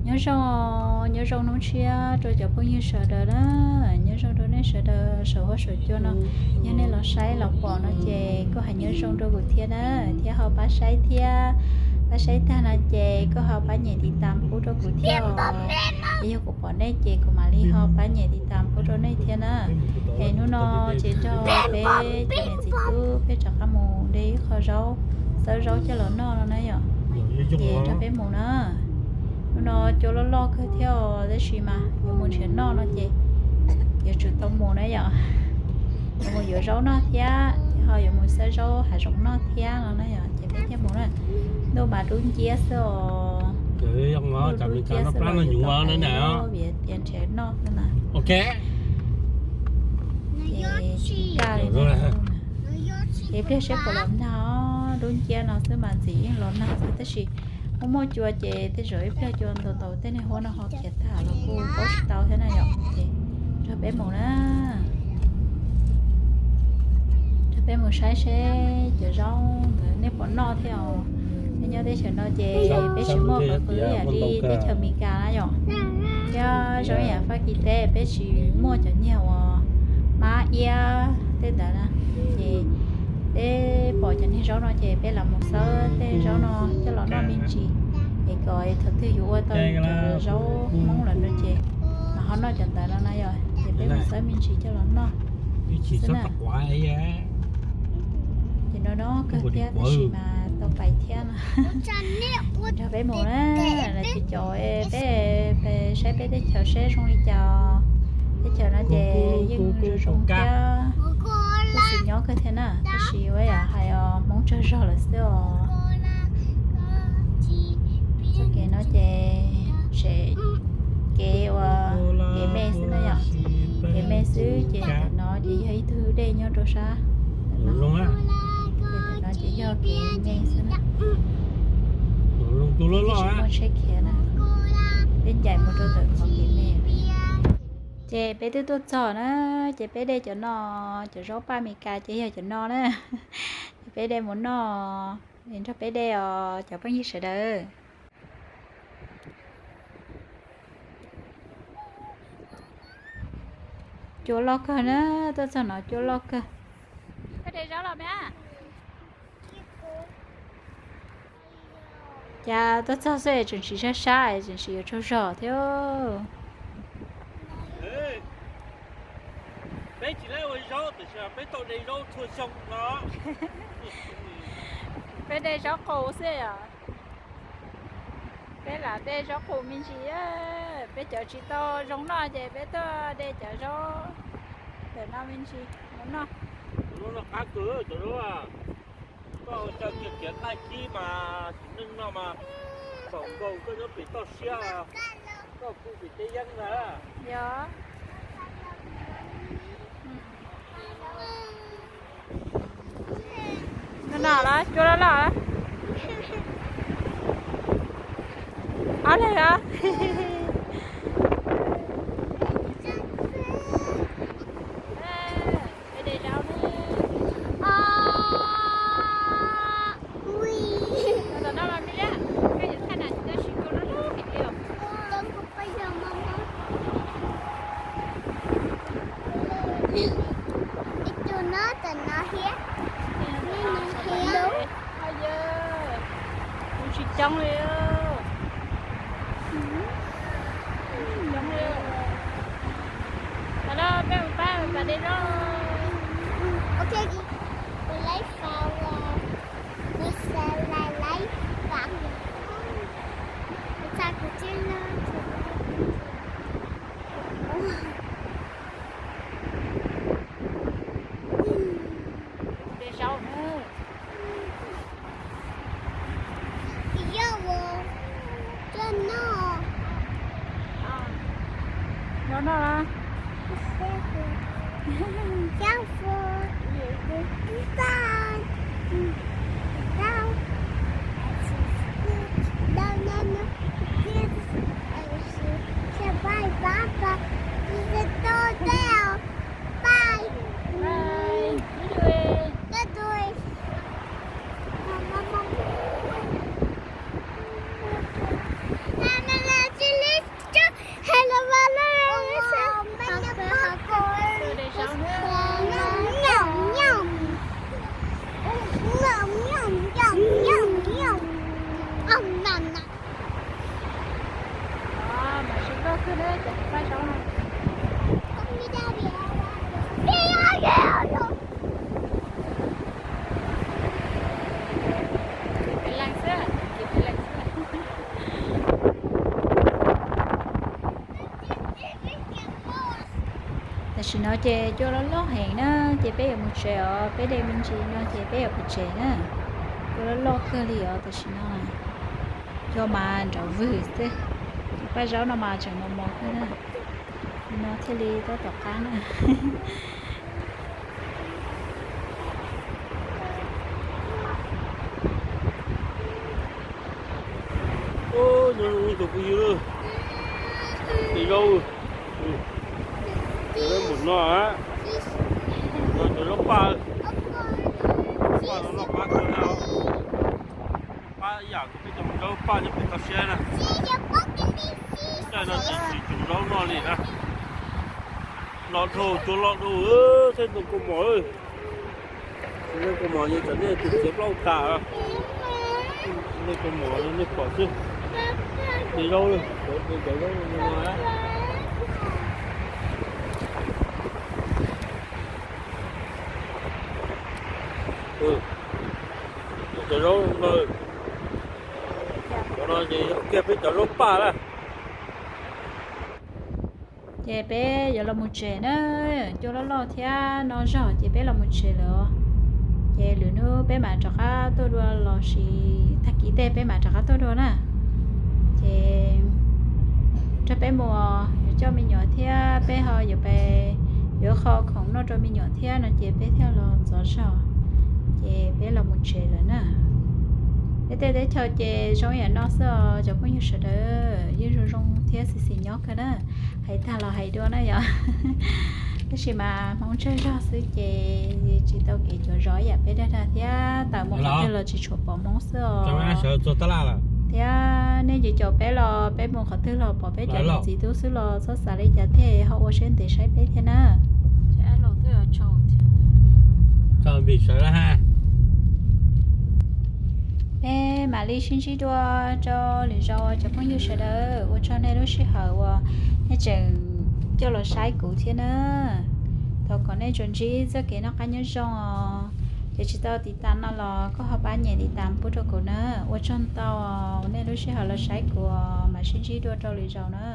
Nyob zoo, nyob zoo hnub tshiab rau cov phooj ywg sawv daws na, nyob zoo rau nej sawv daws saum huab saum cua no. Yog nej los saib los pom no ces kuj hais nyob zoo rau kuv thiab na, thiab ho pab saib thiab, pab saib tag no ces kuj ho pab nyem tiv tam pub rau kuv thiab os. Yog kuv pom nej ces kuv mam li ho pab nyem tiv tam pub rau nej thiab na. Es hnub no ces nrog peb cov niam txiv tub peb rov qab mus de ib qho zaub, xawb zaub coj los noj no na yom. Ces nrog peb mus na. Hnub no cua loj loj kawg thiab os, tab sis mas yuav mus nrhiav noj no ces yuav tsum tau mus na yom. Yuav mus yuav zaub noj thiab ho yuav mus xawb zaub hav zoov noj thiab no na yom, ces peb thiaj mus na. Ntuj mas dub nciab xwb os. Dub nciab xwb los yuav tau nrhiav noj xwb na. Ces tsis kaj li na. Ces ib pliag seb puas los nag, dub nciab no xwb mas ntxim yeej los nag xwb tab sis muaj muaj cua ces tej zaum ib pliag cua ntaus ntaus tej niag huab no ho khiav tag los kuj paub tsis tau thiab na yom. Ces nrog peb mus na, nrog peb mus saib seb cov zaub ntawd nej puas noj thiab os. Peb nyob teb chaws no ces peb tsis muaj qhov qwv ib yam li teb chaws Amelikas na yom. Thiab zoo ib yam Fab Kis teb peb tsis muaj cov nyiag uas mab iab tej ntawd na. Ces peb pom cov niag zaub no ces peb los mus xawb tej zaub no coj los noj me ntsis, es kom thaum twg yuav ua tau cov zaub Hmoob lawm no ces mas ho noj cov ntawd no na yom. Ces peb mus xawb me ntsis coj los noj xwb na. Ces no no kawg thiab tab sis mas tau pais thiab no. Nrog peb mus na, los tsis caum peb, peb saib peb teb chaws seb zoo li cas. Teb chaws no ces yeej zoo zoo thiab, kuj xwm nyob kawg thiab na, tab sis ua yam hais os Hmoob tsawg zog lawm xwb os. Txoj kev no ces tseem kev ua kev me xwb na yom, kev me xwb ces ntawm no ces yog ib tug dej nyob rau sab ntawm no. Ces ntawm no ces yog kev me xwb na. Peb tsis muaj tsheb khiav na, peb ncaim mus rau ntawm qhov kev me. Ces peb twb tuaj txog na, ces peb de cov no, cov zaub paj Amelikas ces yog cov no na. Ces peb de mus noj, nrog peb de os cov phooj ywg sawv daws. Cua loj kawg na, tuaj txog no cua loj kawg. Cas tuaj txog xwb tseem tsis sab sab, tseem tsis yuav tsaug zog thiab. Peb tsis laib ua zaub tiam sis peb tau de zaub txhua xyoo no. Peb de zaub qus xwb os. Peb lam de zaub qus me ntsis, peb cov tsis tau zoo noj ces peb tuaj de cov zaub ntawm no me ntsis mus noj. Cov zaub no qab kawg, cov zaub. Koj ua caw kiag kiav qaj cib mas tsis neej noj mas, txaus nkaus koj nyob pem toj siab, koj kuj pem teb yeeb ntag. Yog. No no los cua loj loj. Ob leeg os. Ib tug no tam no thiab. Ib tug thiab. Kuv tsis coob li. Tsis coob li. Thaum no peb mus pab Mika de zaub. Ok, kuv laib faus, kuv xav laib faus. Kuv txaj kuv tsev no. De zaub na. Yog ua coj noj. Noj noj los. Careful. Careful. No, no, no. Bye, bye, bye. Bye. Bye. Bye. Bye. Bye. Tam sim no ces cua loj loj heev na, ces peb yuav mus tsev os, peb de me ntsis no ces peb yuav mus tsev na. Cua loj loj kawg li os tam sim no. Cua mas nrov vwg xwb. Paj zaub no mas tseem mos mos kawg na. No thiaj li tab tom qab na. Nyob zoo tus phooj ywg, ces zaub, zaub mus no, no cov zaub paj, paj no loj pab kawg na. Pab yam peb cov zaub paj cov peb tau siab na. Caij no tsis tsis tsoom zaub noj li na. Loj dhau, cua loj dhau, thiab ntoo kaus mom, ntoo kaus mom yeej tsam nej tus txiav plaub tas. Ntoo kaus mom nej pom xwb. Ces zaub, cov zaub no. Cov zaub no, cov no ces yog kiag peb cov zaub paj na. Ces peb yuav los mus tsev na, cua loj loj thiab no zog ces peb los mus tsev lawm. Ces lwm hnub peb mam rov qab tuaj dua los sis tag kis tej peb mam rov qab tuaj dua na. Ces nrog peb mus, yuav coj me nyuam thiab peb ho yuav pe, yuav qho khoom noj rau me nyuam thiab no ces peb thiaj los ntxov zog. Ces peb los mus tsev lawm na. Peb tej teb chaws ces zoo yam no xwb os cov phooj ywg sawv daws, yeej zoo zoo thiab xis xis nyob kawg na. Hais tag los hais dua na yom. Tab sis mas Hmoob tsawg zog xwb ces tsis tau kev cuav zov yam peb dag dag thiab, tawm mus qhov twg los tsis tshua pom Hmoob xwb os. Thiab nej ces caum peb los peb mus qhov twg los pom peb cov niam txiv tub xwb los txhob xav li cas thiab, ho ua siab ntev saib peb thiab na. Peb mam li sib ntsib dua rau lwm zaus cov phooj ywg sawv daws, ua tsaug nej lub sij hawm uas nej tseem coj los saib kuv thiab na. Thov kom nej tsuas ntsib txoj kev noj qab nyob zoo os. Ces tsis tau tiv tas no los koj ho pab nyem tiv tas pub rau kuv na. Ua tsaug ntau nej lub sij hawm los saib kuv, mam sib ntsib dua rau lwm zaus na.